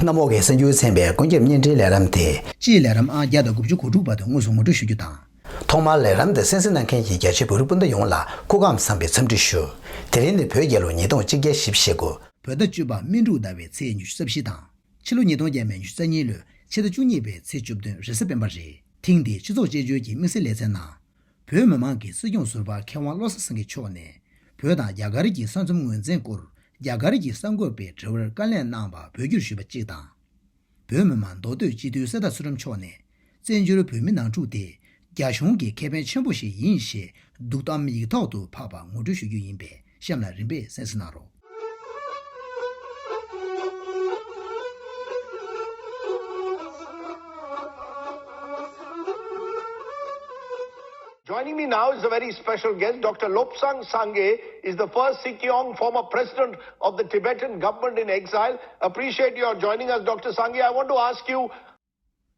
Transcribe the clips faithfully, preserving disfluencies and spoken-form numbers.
གནམ་འོག་གི་གསར་འགྱུར་ཚན་པའི་ཀུན་ཁྱབ་བརྙན་འཕྲིན་ལས་རིམ་དེ། སྤྱིའི་ལས་རིམ་ཨང་བརྒྱ་དང་དགུ་བཅུ་གོ་དྲུག་པ་དེ་དངོས་སུ་ངོ་སྤྲོད་ཞུ་རྒྱུ་དང་། ཐོག་མར་ལས་རིམ་དེ་གསན་གཟིགས་གནང་མཁན་གྱི་རྒྱ་ཆེའི་བོད་རིགས་སྤུན་ཟླ་ཡོངས་ལ་སྐུ་ཁམས་བཟང་བའི་འཚམས་འདྲི་ཞུ། དེ་རིང་ནི་བོད་རྒྱལ་ལོ་ཉིས་སྟོང་གཅིག་བརྒྱ་བཞི་བཅུ་ཞེ་དགུ། བོད་ཟླ་བཅུ་པ་སྨིན་དྲུག་ཟླ་བའི་ཚེས་ཉི་ཤུ་རྩ་བཞི་དང་། ཕྱི་ལོ་ཉིས་སྟོང་བརྒྱ་མེད་ཉི་ཤུ་རྩ་གཉིས་ལོའི་ཕྱི་ཟླ་བཅུ་གཉིས་པའི་ཚེས་བཅུ་བདུན་རེས་གཟའ་སྤེན་པ་རེད། ཐེངས་འདིའི་སྤྱི་ཚོགས་དཔྱད་བརྗོད་ཀྱི་དམིགས་བསལ་ལེ་ཚན་ནང་། བོད་མི་མང་གི་སྲིད་སྐྱོང་ཟུར་པ་མཁས་དབང་བློ་བཟང་སེང་གེ་མཆོག་ནས། བོད་དང་རྒྱ་གར་གྱི་ས་མཚམས་ངོས་འཛིན་སྐོར་རྒྱ་གར་གྱི་གསར་འགོད་པའི་དྲི་བར་བཀའ་ལན་གནང་བ་བོད་བསྒྱུར་ཞུས་པ་གཅིག་དང་། བོད་མི་མང་མདོ་སྟོད་སྤྱི་འཐུས་གསེར་རྟ་ཚུལ་ཁྲིམས་མཆོག་ནས། བཙན་བྱོལ་བོད་མི་ནང་འཁྲུག་དེ་རྒྱ་གཞུང་གི་ཁེ་ཕན་ཆེན་པོ་ཞིག་ཡིན་ཞེས་སྡུག་གཏམ་ཡིག་ཐོག་ཏུ་ཕབ་པ་ངོ་སྤྲོད་ཞུ་རྒྱུ་ཡིན་པས། གཤམ་ལ་རིམ་པས་གསན་གཟིགས་གནང་རོགས། Joining me now is a very special guest. Doctor Lobsang Sangay is the first Sikyong, former president of the Tibetan government in exile. Appreciate your joining us, Doctor Sangay. I want to ask you,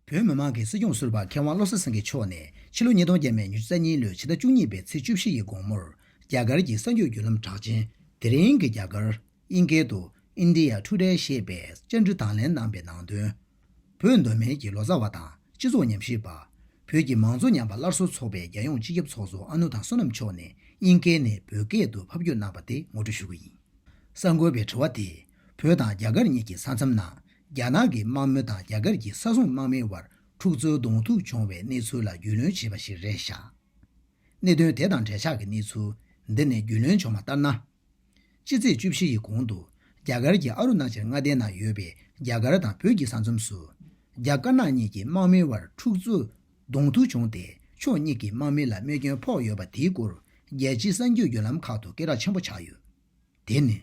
བོད་མི་མང་གི་སྲིད་སྐྱོང་ཟུར་པ་མཁས་དབང་བློ་བཟང་སེང་གེ་མཆོག་ནས་ཕྱི་ལོ་ཉིས་སྟོང་བརྒྱ་མེད་ཉི་ཤུ་རྩ་གཉིས་ལོའི་ཕྱི་ཟླ་བཅུ་གཉིས་པའི་ཚེས་བཅུ་བཞི་ཡི་དགོང་མོར་རྒྱ་གར་གྱི་གསར་འགྱུར་བརྒྱུད་ལམ་གྲགས་ཅན། དེ་རིང་གི་རྒྱ་གར། དབྱིན་སྐད་དུ། India Today ཞེས་པའི་བཅར་འདྲི་དང་ལེན་གནང་པའི་ནང་དོན། བོད་མདོ་སྨད་ཀྱི་ལོ་ཙཱ་བ་དང་སྤྱི་ཚོགས་ཉམས་ཞིབ་པ། བོད་ཀྱི་མང་གཙོ་ཉམས་པ་སླར་གསོ་ཚོགས་པའི་རྒྱལ་ཡོངས་སྤྱི་ཁྱབ་ཚོགས་གཙོ་ཨ་ནུ་ཐང་བསོད་ནམས་མཆོག་ནས་དབྱིན་སྐད་ནས་བོད་སྐད་དུ་ཕབ་བསྒྱུར་གནང་པ་དེ་ངོ་སྤྲོད་ཞུ་གི་ཡིན། གསར་འགོད་པའི་དྲི་བ་དེས། བོད་དང་རྒྱ་གར་གཉིས་ཀྱི་ས་མཚམས་ནང་རྒྱ་ནག་གི་དམག་མི་དང་རྒྱ་གར་གྱི་ས་སྲུང་དམག་མིའི་དབར་འཁྲུག་རྩོད་གདོང་ཐུག་བྱུང་བའི་གནས་ཚུལ་ལ་རྒྱུས་ལོན་བྱས་པ་ཞིག་རེད་ཤག་གནད་དོན་དེ་དང་འབྲེལ་ཆགས་ཀྱི་གནས་ཚུལ་འདི་ནས་རྒྱུས་ལོན་བྱུང་བ་ལྟར་ན། སྤྱི་ཚེས་བཅུ་བཞི་ཡི་གོང་དུ་རྒྱ་གར་གྱི་ཨ་རུ་ན་ཅལ་མངའ་སྡེའི་ནང་ཡོད་པའི་རྒྱ་གར་དང་བོད་ཀྱི་ས་མཚམས་སུ། རྒྱ་དཀར་ནག་གཉིས་ཀྱི་དམག་མིའི་དབར་འཁྲུག་རྩོད་གདོང་ཐུག་བྱུང་སྟེ་ཕྱོགས་གཉིས་ཀྱི་དམག་མི་ལ་རྨས་སྐྱོན་ཕོག་ཡོད་པ་དེའི་སྐོར་རྒྱལ་སྤྱིའི་གསར་འགྱུར་བརྒྱུད་ལམ་ཁག་ཏུ་སྐད་གྲགས་ཆེན་པོ་ཆགས་ཡོད། དེ་ནི།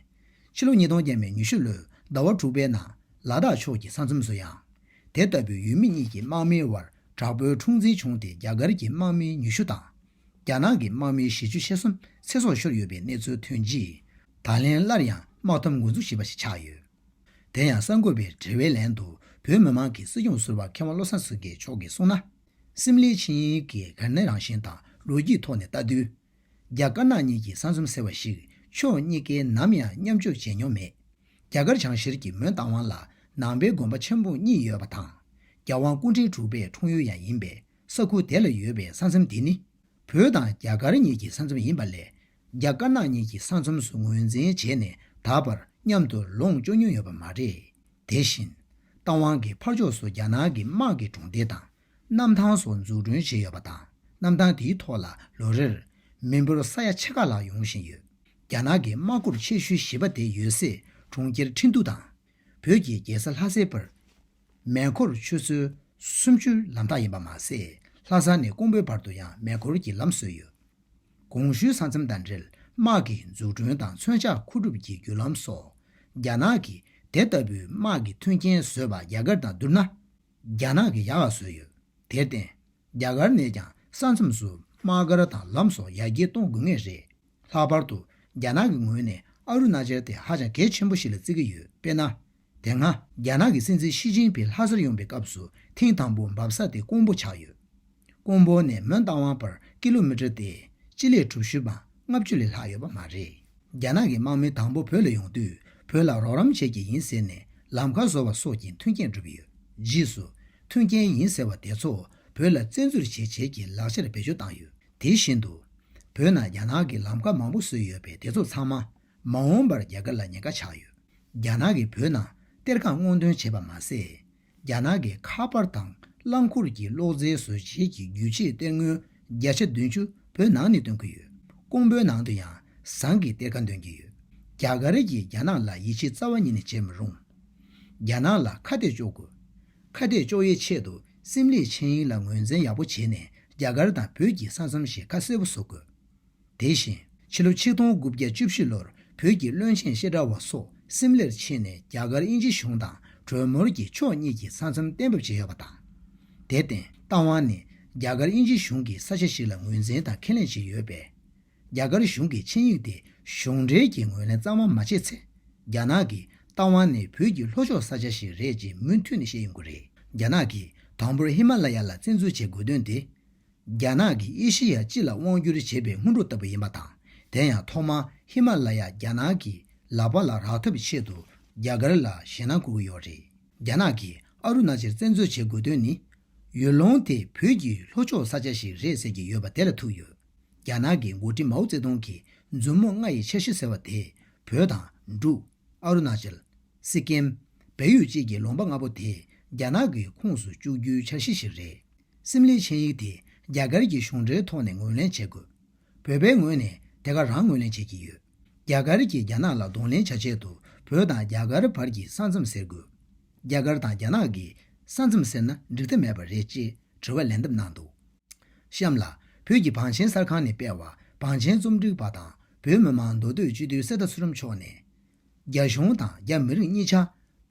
ཕྱི་ལོ་ཉིས་སྟོང་བརྒྱ་མེད་ཉི་ཤུ་ལོའི་ཟླ་བ་དྲུག་པའི་ནང་ལ་དྭགས་ཕྱོགས་ཀྱི་ས་མཚམས་སུ་ཡང་། དེ་ལྟ་བུའི་ཡུལ་མི་གཉིས་ཀྱི་དམག་མིའི་དབར་དྲག་པོའི་འཁྲུག་འཛིང་བྱུང་སྟེ་རྒྱ་གར་གྱི་དམག་མི་ཉི་ཤུ་དང་། རྒྱ་ནག་གི་དམག་མི་བཞི་བཅུ་ཞེ་གསུམ་ཚེ་སྲོག་ཤོར་ཡོད་པའི་གནས་ཚུལ་ཐོན་རྗེས། ད་ལན་སླར་ཡང་དམག་དམ་འགོ་འཛུགས་བྱས་པ་ཞིག་ཆགས་ཡོད། དེ་ཡང་གསར་འགོད་པའི་དྲི་བའི་ལན་དུ་བོད་མི་མང་གི་སྲིད་སྐྱོང་ཟུར་པ་མཁས་དབང་བློ་བཟང་སེང་གེ་མཆོག་གིས་གསུངས་ན། སིམ་ལའི་ཆིངས་ཡིག་གི་གལ་གནད་རང་བཞིན་དང་ལོ་རྒྱུས་ཐོག་ནས་ལྟ་དུས། རྒྱ་དཀར་ནག་གཉིས་ཀྱི་ས་མཚམས་ཟེར་བ་ཞིག་ཕྱོགས་གཉིས་ཀས་ནམ་ཡང་མཉམ་སྤྱོད་བྱས་མྱོང་མེད། རྒྱ་གར་བྱང་ཤར་གྱི་མོན་རྟ་དབང་ལ་ནང་པའི་དགོན་པ་ཆེན་པོ་གཉིས་ཡོད་པ་དང་། རྒྱལ་དབང་སྐུ་ཕྲེང་དྲུག་པའི་འཁྲུངས་ཡུལ་ཡང་ཡིན་པས་ས་ཁུལ་དེ་ལ་ཡོད་པའི་ས་མཚམས་དེ་ནི། བོད་དང་རྒྱ་གར་གཉིས་ཀྱི་ས་མཚམས་ཡིན་པ་ལས། རྒྱ་དཀར་ནག་གཉིས་ཀྱི་ས་མཚམས་སུ་ངོས་འཛིན་བྱས་ནས་ད་བར་མཉམ་དུ་ལོངས་སྤྱོད་མྱོང་ཡོད་པ་མ་རེད། དེ་བཞིན། རྟ་དབང་གི་ཕར་ཕྱོགས་སུ་རྒྱ་ནག་གི་དམག་གི་གྲོང་སྡེ་དང་། གནམ་ཐང་སོགས་འཛུགས་སྐྲུན་བྱས་ཡོད་པ་དང་། གནམ་ཐང་དེའི་ཐོག་ལ་ལོ་རེར་མི་འབོར་ས་ཡ་ཕྱེད་ཀ་ལྷག་ཡོང་བཞིན་ཡོད། རྒྱ་ནག་གི་དམག་སྐོར་ཆེ་ཤོས་བཞི་པ་དེ་ཡོད་སའི་གྲོང་ཁྱེར་ཁྲིན་ཏུ་དང་། བོད་ཀྱི་རྒྱལ་ས་ལྷ་སའི་བར། མེ་འཁོར་ཆུ་ཚོད་སུམ་ཅུ་ལམ་ཐག་ཡིན་པ་མ་ཟད། ལྷ་ས་ནས་ཀོང་པོའི་བར་དུ་ཡང་མེ་འཁོར་གྱི་ལམ་བཟོས་ཡོད། གོང་ཞུས་ས་མཚམས་དང་འབྲེལ་དམག་གི་འཛུགས་སྐྲུན་དང་མཚོན་ཆ་མཁོ་སྒྲུབ་ཀྱི་བརྒྱུད་ལམ་སོགས། རྒྱ་ནག་གིས་དེ་ལྟ་བུའི་དམག་གི་མཐུན་རྐྱེན་བཟོས་པ་རྒྱ་གར་དང་བསྡུར་ན། རྒྱ་ནག་གིས་ཡག་ག་བཟོས་ཡོད། དེར་བརྟེན། རྒྱ་གར་ནས་ཀྱང་ས་མཚམས་སུ་དམག་སྒར་དང་ལམ་སོགས་ཡར་རྒྱས་གཏོང་དགོས་ངེས་རེད། ལྷག་པར་དུ་རྒྱ་ནག་གི་ངོས་ནས་ཨ་རུ་ན་ཅལ་དེ་ཧ་ཅང་གལ་ཆེན་པོ་ཞིག་ལ་བརྩི་གི་ཡོད། དཔེར་ན། དེ་སྔ་རྒྱ་ནག་གི་སྲིད་འཛིན་ཞི་ཅིན་ཕིང་ལྷ་སར་ཡོང་པའི་སྐབས་སུ་ཐེངས་དང་པོ་འབབ་ས་དེ་ཀོང་པོ་ཆགས་ཡོད། ཀོང་པོ་ནས་མོན་རྟ་དབང་བར་ཀི་ལོ་མི་ཊར་དེ་སྤྱི་ལེ་གྲུ་བཞི་པ་ལྔ་བཅུ་ལས་ལྷག་ཡོད་པ་མ་རེད། རྒྱ་ནག་གི་དམག་མི་དང་པོ་བོད་ལ་ཡོང་དུས་བོད་ལ་རོགས་རམ་བྱེད་ཀྱི་ཡིན་ཟེར་ནས་ལམ་ཁ་བཟོ་བ་སོགས་ཀྱི་མཐུན་རྐྱེན་བསྒྲུབས་ཡོད། རྗེས་སུ་མཐུན་རྐྱེན་ཡིན་ཟེར་བ་དེ་ཚོ་བོད་ལ་བཙན་འཛུལ་བྱེད་བྱེད་ཀྱི་ལག་ཆར་བེད་སྤྱོད་བཏང་ཡོད། དེ་བཞིན་དུ། བོད་ནང་རྒྱ་ནག་གིས་ལམ་ཁ་མང་པོ་བཟོས་ཡོད་པས་དེ་ཚོ་ཚང་མ་མ་འོངས་པར་རྒྱ་གར་ལ་ཉེན་ཁ་ཆགས་ཡོད། རྒྱ་ནག་གིས་བོད་ནང་གཏེར་ཁ་སྔོག་འདོན་བྱས་པ་མ་ཟད། རྒྱ་ནག་གིས་ཁ་པར་དང་རླངས་འཁོར་གྱི་གློག་རྫས་བཟོ་བྱེད་ཀྱི་རྒྱུ་ཆའི་གཏེར་དངུལ་བརྒྱ་ཆ་བདུན་ཅུ་བོད་ནང་ནས་བཏོན་གྱི་ཡོད། ཀོང་པོའི་ནང་དུ་ཡང་ཟངས་ཀྱི་གཏེར་ཁ་འདོན་གྱི་ཡོད། རྒྱ་གར་གྱིས་རྒྱ་ནག་ལ་ཡིད་ཆེས་རྩ་བ་ཉིད་ནས་བྱེད་མི་རུང་། རྒྱ་ནག་ལ་ཁ་གཏད་གཅོག་དགོས། ཁ་གཏད་གཅོག་ཡའི་ཆེད་དུ་སིམ་ལའི་ཆིངས་ཡིག་ལ་ངོས་འཛིན་ཡག་པོ་བྱས་ནས་རྒྱ་གར་དང་བོད་ཀྱི་ས་མཚམས་ཤིག་ཁ་གསལ་པོ་བཟོ་དགོས། དེ་བཞིན་ཕྱི་ལོ་ཆིག་སྟོང་དགུ་བརྒྱ་བཅུ་བཞི་ལོར་བོད་ཀྱི་བློན་ཆེན་བཤད་གྲྭ་བ་སོགས་སིམ་ལར་ཕྱིན་ནས་རྒྱ་གར་དབྱིན་ཇི་གཞུང་དང་གྲོས་མོལ་གྱིས་ཕྱོགས་གཉིས་ཀྱི་ས་མཚམས་གཏན་འབེབས་བྱས་ཡོད་པ་དང་། དེར་བརྟེན་རྟ་དབང་ནི་རྒྱ་གར་དབྱིན་ཇི་གཞུང་གི་ས་ཆ་ཞིག་ལ་ངོས་འཛིན་དང་ཁས་ལེན་བྱས་ཡོད་པས། རྒྱ་གར་གཞུང་གིས་ཆིངས་ཡིག་དེ་གཞུང་འབྲེལ་གྱི་ངོས་ལེན་གཙང་མ་མ་བྱས་ཚེ། རྒྱ་ནག་གིས་རྟ་དབང་ནི་བོད་ཀྱི་ལྷོ་ཕྱོགས་ས་ཆ་ཞིག་རེད་ཅེས་མུ་མཐུད་ནས་བཤད་ཡོང་གི་རེད། རྒྱ་ནག་གིས་དང་པོར་ཧི་མ་ལ་ཡ་ལ་བཙན་འཛུལ་བྱེད་དགོས་དོན་དེ། རྒྱ་ནག་གིས་ཨེ་ཤེ་ཡ་སྤྱི་ལ་དབང་བསྒྱུར་བྱེད་པའི་སྔོན་འགྲོ་ལྟ་བུ་ཡིན་པ་དང་། དེ་ཡང་ཐོག་མར་ཧི་མ་ལ་ཡ་རྒྱ་ནག་གི་ལག་པ་ལ་རག་ཐབས་ཆེད་དུ་རྒྱ་གར་ལ་ཞེད་སྣང་འཁོར་གྱི་ཡོད་རེད། རྒྱ་ནག་གིས་ཨ་རུ་ན་ཅལ་བཙན་འཛུལ་བྱེད་དགོས་དོན་ནི། ཡུལ་ལུང་དེ་བོད་ཀྱི་ལྷོ་ཕྱོགས་ས་ཆ་ཞིག་རེད་ཟེར་གྱི་ཡོད་པ་དེ་ལ་ཐུག་ཡོད། རྒྱ་ནག་གི་འགོ་ཁྲིད་མའོ་ཙེ་ཏུང་གིས་མཛུབ་མོ་ལྔ་ཡི་འཆར་གཞི་ཟེར་བ་དེ་བོད་དང་འབྲུག་ཨ་རུ་ན་ཅལ། སི་ཀིམ། བལ་ཡུལ་བཅས་ཀྱི་ལུང་པ་ལྔ་པོ་དེ་རྒྱ་ནག་གི་ཁོངས་སུ་བཅུག་རྒྱུའི་འཆར་གཞི་ཞིག་རེད། སིམ་ལའི་ཆིངས་ཡིག་དེ་རྒྱ་གར་གྱི་གཞུང་འབྲེལ་ཐོག་ནས་ངོས་ལེན་བྱེད་དགོས། བོད་པའི་ངོས་ནས་དེ་ག་རང་ངོས་ལེན་བྱེད་ཀྱི་ཡོད། རྒྱ་གར་གྱིས་རྒྱ་ནག་ལ་གདོང་ལེན་བྱ་ཆེད་དུ་བོད་དང་རྒྱ་གར་བར་གྱི་ས་མཚམས་ཟེར་དགོས། རྒྱ་གར་དང་རྒྱ་ནག་གི་ས་མཚམས་ཟེར་ན་འགྲིག་ཐབས་མེད་པ་རེད་ཅེས་དྲི་བ་ལན་འདེབས་གནང་འདུག་གཤམ་ལ། བོད་ཀྱི་བང་ཆེན་གསར་ཁང་ནས་སྤེལ་བ། བང་ཆེན་རྩོམ་སྒྲིག་པ་དང་བོད་མི་མང་མདོ་སྟོད་སྤྱི་འཐུས་གསེར་རྟ་ཚུལ་ཁྲིམས་མཆོག་ནས། རྒྱ་གཞུང་དང་རྒྱ་མི་རིགས་གཉིས་ཆ་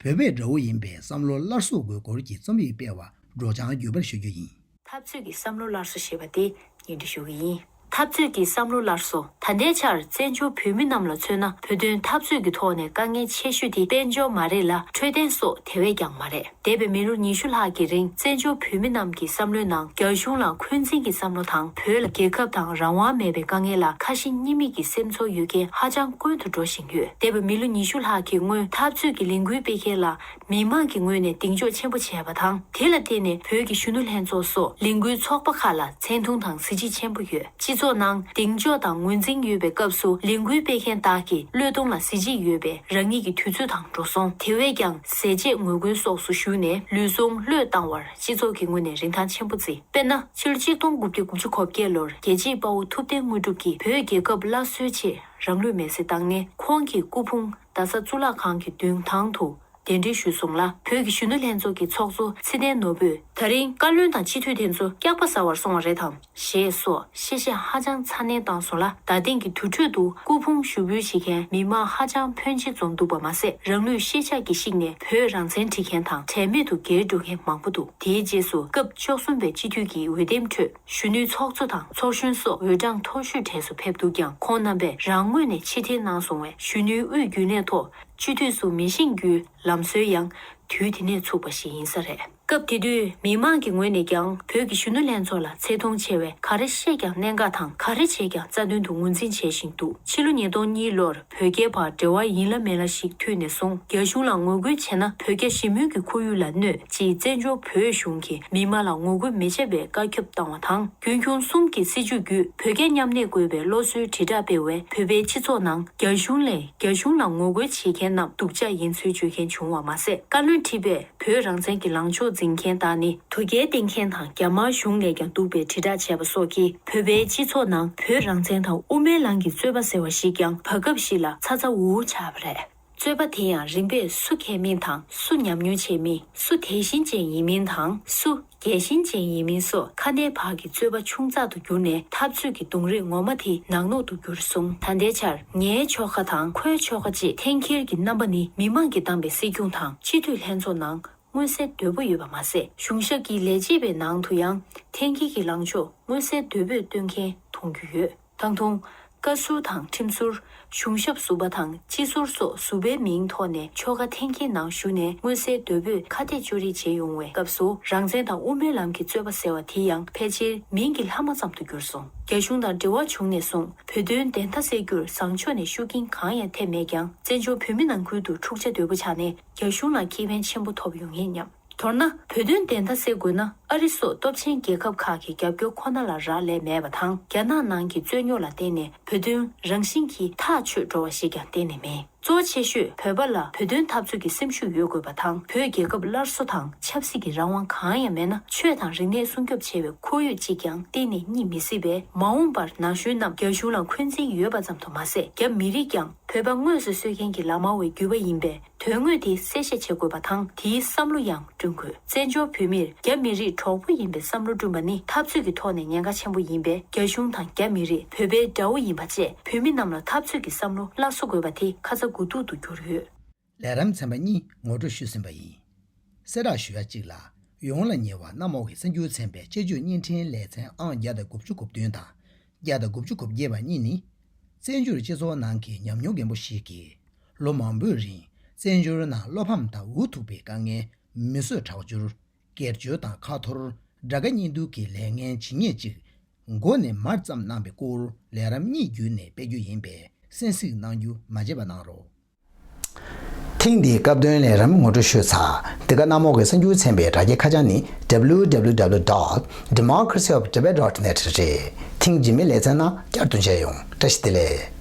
བོད་པའི་དགྲ་བོ་ཡིན་པའི་བསམ་བློ་སླར་གསོ་དགོས་སྐོར་གྱི་རྩོམ་ཡིག་སྤེལ་བ་སྒྲོག་སྦྱང་བརྒྱུད་པར་ཞུ་རྒྱུ་ཡིན། འཐབ་རྩོད་ཀྱི་བསམ་བློ་སླར་གསོ་ཞེས་པ་དེ་སྙན་སྒྲོན་ཞུ་གི་ཡིན། འཐབ་རྩོད་ཀྱི་བསམ་བློ་སླར་གསོ། ད་ལྟའི་ཆར་བཙན་བྱོལ་བོད་མི་རྣམས་ལ་མཚོན་ན། བོད་དོན་འཐབ་རྩོད་ཀྱི་ཐོག་ནས་དཀའ་ངལ་ཆེ་ཤོས་དེ་དཔལ་འབྱོར་མ་རེད་ལ། འཕྲོད་བསྟེན་སོགས་དེ་བས་ཀྱང་མ་རེད། འདས་པའི་མི་ལོ་ཉི་ཤུ་ལྷག་གི་རིང་། བཙན་བྱོལ་བོད་མི་རྣམས་ཀྱི་བསམ་བློའི་ནང་། རྒྱ་གཞུང་ལ་འཁོན་འཛིན་གྱི་བསམ་བློ་དང་། བོད་ལ་རྒྱལ་ཁབ་དང་རང་དབང་མེད་པའི་དཀའ་ངལ་ལ་ཁ་ཞེ་གཉིས་མེད་ཀྱི་སེམས་ཚོར་ཡོད་མཁན་ཧ་ཅང་དཀོན་དུ་འགྲོ་བཞིན་ཡོད། འདས་པའི་མི་ལོ་ཉི་ཤུ་ལྷག་གི་སྔོན། འཐབ་རྩོད་ཀྱི་ལས་འགུལ་སྤེལ་མཁན་ལ་མི་མང་གི་ངོས་ནས་གདེང་འཇོག་ཆེན་པོ་བྱས་པ་དང་། དེ་ལ་བརྟེན་ནས་བོད་ཀྱི་གཞོན་ནུ་ལྷན་ཚོགས་སོགས་ལས་འགུལ་ཚོགས་པ་ཁག་ལ་མཚན་མཐོང་དང་གཟི་བརྗིད་ཆེན་པོ་ཡོད། སྤྱི་ཚོགས་ནང་གདེང་འཇོག་དང་ངོས་འཛིན་ཡོད་པའི་སྐབས་སུ། ལས་འགུལ་སྤེལ་མཁན་དག་གི་བློས་གཏོང་ལ་གཟི་བརྗིད་ཡོད་པས། རང་ཉིད་ཀྱི་དུས་ཚོད་དང་འགྲོ་སོང་། དེ་བས་ཀྱང་ཟས་བཅད་ངོ་རྒོལ་སོགས་སུ་ཞུགས་ནས། ལུས་ཟུངས་བློས་བཏང་བར་སྤྱི་ཚོགས་ཀྱི་ངོས་ནས་རིན་ཐང་ཆེན་པོ་བརྩི། དཔེར་ན། ཕྱི་ལོ་ཆིག་སྟོང་དགུ་བརྒྱ་དགུ་བཅུ་གོ་བརྒྱད་ལོར་རྒྱལ་གཅེས་དཔའ་བོ་ཐུབ་བསྟན་དངོས་གྲུབ་ཀྱིས་བོད་རྒྱལ་ཁབ་སླར་གསོའི་ཆེད་རང་ལུས་མེར་སྲེག་བཏང་ནས། ཁོང་གི་སྐུ་ཕུང་རྡ་ས་གཙུག་ལག་ཁང་གི་མདུན་ཐང་དུ་གདན་འདྲེན་ཞུས་སོང་ལ། བོད་ཀྱི་གཞོན་ནུ་ལྷན་ཚོགས་ཀྱི་ཚོགས་གཙོ་ཚེ་བརྟན་ནོར་བུས། ད་རིང་བཀའ་བློན་དང་སྤྱི་འཐུས་དེ་ཚོ་སྐྱག་པ་ཟ་བར་སོང་བ་རེད་དམ། ཞེས་སོགས་གཤེ་གཤེ་ཧ་ཅང་ཚ་ནན་བཏང་སོང་ལ། རྡ་སྟེང་གི་དུར་ཁྲོད་དུ་སྐུ་ཕུང་ཞུགས་འབུལ་བྱེད་མཁན་མི་མང་ཧ་ཅང་ཕོན་ཆེ་འཛོམས་འདུག་པ་མ་ཟད། རང་ལུས་ཤེས་བྱ་གིས་བཤིག་ནས་བོད་རང་བཙན་ཁྲིད་མཁན་དང་དྲན་མེད་དུ་འགྱེལ་འགྲོ་མཁན་མང་པོ་འདུག་དེའི་རྗེས་སུ་སྐབས་བཅུ་གསུམ་པའི་སྤྱི་འཐུས་ཀྱི་འོས་འདེམས་ཁྲོད་གཞོན་ནུའི་ཚོགས་གཙོ་དང་ཚོགས་གཞོན་སོགས་འོས་གྲངས་མཐོ་ཤོས་གྲས་སུ་ཕེབས་འདུག་ཀྱང་། ཁོང་རྣམ་པས་རང་ངོས་ནས་ཕྱིར་འཐེན་གནང་སོང་བས། གཞོན་ནུའི་དབུས་རྒྱུན་ལས་ཐོག་སྤྱི་འཐུས་སུ་མི་བཞེངས་རྒྱུའི་ལམ་སྲོལ་ཡང་དུས་དེ་ནས་ཚུགས་པ་ཞིག་ཡིན་ས་རེད། སྐབས་དེ་དུས་མི་མང་གི་ངོས་ནས་ཀྱང་བོད་ཀྱི་གཞོན་ནུ་ལྷན་ཚོགས་ལ་ཚད་མཐོང་ཆེ་བས། ག་རེ་བཤད་ཀྱང་གནད་འགག་དང་། ག་རེ་བྱས་ཀྱང་རྩ་དོན་དུ་ངོས་འཛིན་བྱེད་བཞིན་འདུག་ཕྱི་ལོ་ཉིས་སྟོང་གཉིས་ལོར་བོད་རྒྱའི་བར་འབྲེལ་བ་ཡིན་ལ་མིན་ལ་ཞིག་མཐུད་ནས་བཟུང་། རྒྱ་གཞུང་ལ་ངོ་རྒོལ་བྱས་ན་བོད་རྒྱ་ཞི་མོལ་གྱི་ཁོར་ཡུག་ལ་གནོད་ཅེས་བཙན་བྱོལ་བོད་གཞུང་གིས་མི་མང་ལ་ངོ་རྒོལ་མི་བྱེད་པའི་བཀའ་ཁྱབ་བཏང་བ་དང་། རྒྱུན་འཁྱོངས་གསུམ་གྱི་སྲིད་བྱུས་བརྒྱུད་བོད་རྒྱ་མཉམ་གནས་དགོས་པའི་བློ་གསོའི་དྲིལ་བསྒྲགས་སྤེལ་བས། བོད་པའི་སྤྱི་ཚོགས་ནང་རྒྱ་གཞུང་ལས། རྒྱ་གཞུང་ལ་ངོ་རྒོལ་བྱེད་མཁན་རྣམས་སྡུག་ཅག་ཡིན་ཚུལ་བརྗོད་མཁན་བྱུང་བ་མ་ཟད། བཀའ་བློན་ཁྲི་པས་བོད་རང་བཙན་གྱི་ལངས་ཕྱོགས་འཛིན་མཁན་དག་ནི་དོལ་རྒྱལ་བསྟེན་མཁན་དང་རྒྱ་དམར་གཞུང་ལས་ཀྱང་སྡུག་པའི་དྲིལ་བསྒྲགས་བྱས་པ་སོགས་ཀྱིས། བོད་པའི་སྤྱི་ཚོགས་ནང་བོད་རང་བཙན་དང་དབུ་མའི་ལམ་གྱི་རྩོད་པ་ཟེར་བ་ཞིག་ཀྱང་བར་སྐབས་ཤིག་ལ་ཚ་ཚ་འུར་འུར་ཆགས་པ་རེད། རྩོད་པ་དེ་ཡང་རིམ་པས་སུ་མཁས་མིན་དང་། སུ་ཉམས་མྱོང་ཆེ་མིན། སུ་དད་ཞེན་ཅན་ཡིན་མིན་དང་། སུ་རྒྱལ་ཞེན་ཅན་ཡིན་མིན་སོགས་ཁ་བརྡའི་བར་གྱི་རྩོད་པ་ཆུང་ཙག་ཏུ་གྱུར་ནས། འཐབ་རྩོད་ཀྱི་གདོང་རིས་ངོ་མ་དེ་ནག་ནོག་ཏུ་གྱུར་སོང་། ད་ལྟའི་ཆར་ངའི་ཕྱོགས་ཁ་དང་ཁོའི་ཕྱོགས་ཁ་ཅེས་འཐེན་འཁྱེར་གྱི་རྣམ་པ་ནི་མི་མང་གིས་བདམས་པའི་སྲིད་སྐྱོང་དང་སྤྱི་འཐུས་ལྷན་ཚོགས་ནང་མངོན་གསལ་དོད་པོ་ཡོད་པ་མ་ཟད། གཞུང་ཞབས་ཀྱི་ལས་བྱེད་པའི་ནང་དུ་ཡང་འཐེན་འཁྱེར་གྱི་ལངས་ཕྱོགས་མངོན་གསལ་དོད་པོས་སྟོན་མཁན་མཐོང་རྒྱུ་ཡོད། ད་དུང་། བཀའ་ཟུར་དང་ཁྲིམས་ཟུར། གཞུང་ཞབས་ཟུར་པ་དང་སྤྱི་ཟུར་སོགས་ཟུར་པའི་མིང་ཐོག་ནས་ཆོལ་ཁ་འཐེན་འཁྱེར་ནང་ཞུགས་ནས་མངོན་གསལ་དོད་པོས་ཁ་གཏད་གཅོག་རེས་བྱེད་ཡོང་བའི་སྐབས་སུ། རང་བཙན་དང་དབུ་མའི་ལམ་གྱི་རྩོད་པ་ཟེར་བ་དེ་ཡང་ཕལ་ཆེར་མིང་གི་ལྷག་མ་ཙམ་དུ་གྱུར་སོང་། རྒྱ་གཞུང་དང་འབྲེལ་བ་བྱུང་ནས་བཟུང་བོད་དོན་བདེན་མཐའ་གསལ་རྒྱུར་བཟང་ཕྱོགས་ནས་ཤུགས་རྐྱེན་གང་ཡང་ཐེབས་མེད་ཀྱང་། བཙན་བྱོལ་བོད་མི་ནང་ཁུལ་དུ་འཁྲུག་ཆ་དོད་པོ་ཆགས་ནས་རྒྱ་གཞུང་ལ་ཁེ་ཕན་ཆེན་པོ་ཐོབ་ཡོང་ངེས་སྙམ། མདོར་ན། བོད་དོན་བདེན་མཐའ་གསལ་དགོས་ན། ཨ་རི་སོགས་སྟོབས་ཆེན་རྒྱལ་ཁབ་ཁག་གི་རྒྱབ་སྐྱོར་ཁོ་ན་ལ་རག་ལས་མེད་པ་དང་། རྒྱ་ནག་ནང་གི་རྩོད་རྙོག་ལ་བརྟེན་ནས་བོད་དོན་རང་བཞིན་གྱིས་ཐག་ཆོད་འགྲོ་བ་ཞིག་ཀྱང་གཏན་ནས་མེད། གཙོ་ཆེ་ཤོས་བོད་པ་ལ་བོད་དོན་འཐབ་རྩོད་ཀྱི་སེམས་ཤུགས་ཡོད་དགོས་པ་དང་། བོད་རྒྱལ་ཁབ་སླར་གསོ་དང་ཆབ་སྲིད་ཀྱི་རང་དབང་གང་ཡང་མེད་ན། ཆོས་དང་རིག་གནས་སྲུང་སྐྱོབ་བྱེད་པའི་ཁོར་ཡུག་ཅིག་ཀྱང་གཏན་ནས་རྙེད་མི་སྲིད་པས། མ་འོངས་པར་ན་གཞོན་རྣམས་རྒྱ་གཞུང་ལ་འཁོན་འཛིན་ཡོད་པ་ཙམ་དུ་མ་ཟད། རྒྱ་མི་རིགས་ཀྱང་བོད་པ་དངོས་སུ་གསོད་མཁན་གྱི་ལག་དམར་བའི་རྒྱུད་པ་ཡིན་པས། དོན་དངོས་དེ་གསལ་བཤད་བྱེད་དགོས་པ་དང་། དེའི་བསམ་བློ་ཡང་བསྐྲུན་དགོས། བཙན་བྱོལ་བོད་མིར་རྒྱ་མི་རིགས་གྲོགས་པོ་ཡིན་པའི་བསམ་བློ་བསྐྲུན་པ་ནི་འཐབ་རྩོད་ཀྱི་ཐོག་ནས་ཉེན་ཁ་ཆེན་པོ་ཡིན་པས། རྒྱ་གཞུང་དང་རྒྱ་མི་རིགས་བོད་པའི་དགྲ་བོ་ཡིན་པ་བཅས། བོད་མི་རྣམས་ལ་འཐབ་རྩོད་ཀྱི་བསམ་བློ་སླར་གསོ་དགོས་པ་དེ་ཁ་ཚ་དགོས་གཏུག་ཏུ་གྱུར་ཡོད། ལས་རིམ་ཚན་པ་གཉིས་ངོ་སྤྲོད་ཞུས་ཟིན་པ་ཡིན། གསལ་བསྒྲགས་ཞུ་ཡ་གཅིག་ལ། ཡོངས་ལ་ཉེ་བ་གནམ་འོག་གི་གསར་འགྱུར་ཚན་པའི་དཔྱད་བརྗོད་བརྙན་འཕྲིན་ལེ་ཚན་ཨང་བརྒྱ་དང་དགུ་བཅུ་གོ་བདུན་དང་། བརྒྱ་དང་དགུ་བཅུ་གོ་བརྒྱད་པ་གཉིས་ནི། བཙན་བྱོལ་སྤྱི་ཚོགས་ནང་གི་ཉམས་མྱོང་རྒན་པོ་ཞིག་གིས། ལོ་མང་པོའི་རིང་བཙན་བྱོལ་ནང་བློ་ཕམ་དང་འུ་ཐུག་པའི་དཀའ་ངལ། མི་གསོད་ཁྲག་སྦྱོར། སྒེར་གཅོད་དང་ཁ་འཐོར། དགྲ་དགའ་གཉེན་སྡུག་གི་ལས་ངན་ཇི་སྙེད་ཅིག་མགོ་ནས་མར་བརྩམས་གནང་པའི་སྐོར་ལས་རིམ་གཉིས་བརྒྱུད་ནས་སྤེལ་རྒྱུ་ཡིན་པས་གསན་གཟིགས་གནང་རྒྱུ་མ་བརྗེད་པ་གནང་རོགས། ཐེངས་འདིའི་སྐབས་དོན་ལས་རིམ་ངོ་སྤྲོད་ཞུས་ཚར། འདི་ག་གནམ་འོག་གི་གསར་འགྱུར་ཚན་པའི་དྲ་རྒྱའི་ཁ་བྱང་ནི། W W W dot democracy of tibet dot net རེད། ཐེངས་རྗེས་མའི་ལེ་ཚན་ནང་བསྐྱར་དུ་མཇལ་ཡོང་། བཀྲ་ཤིས་བདེ་ལེགས།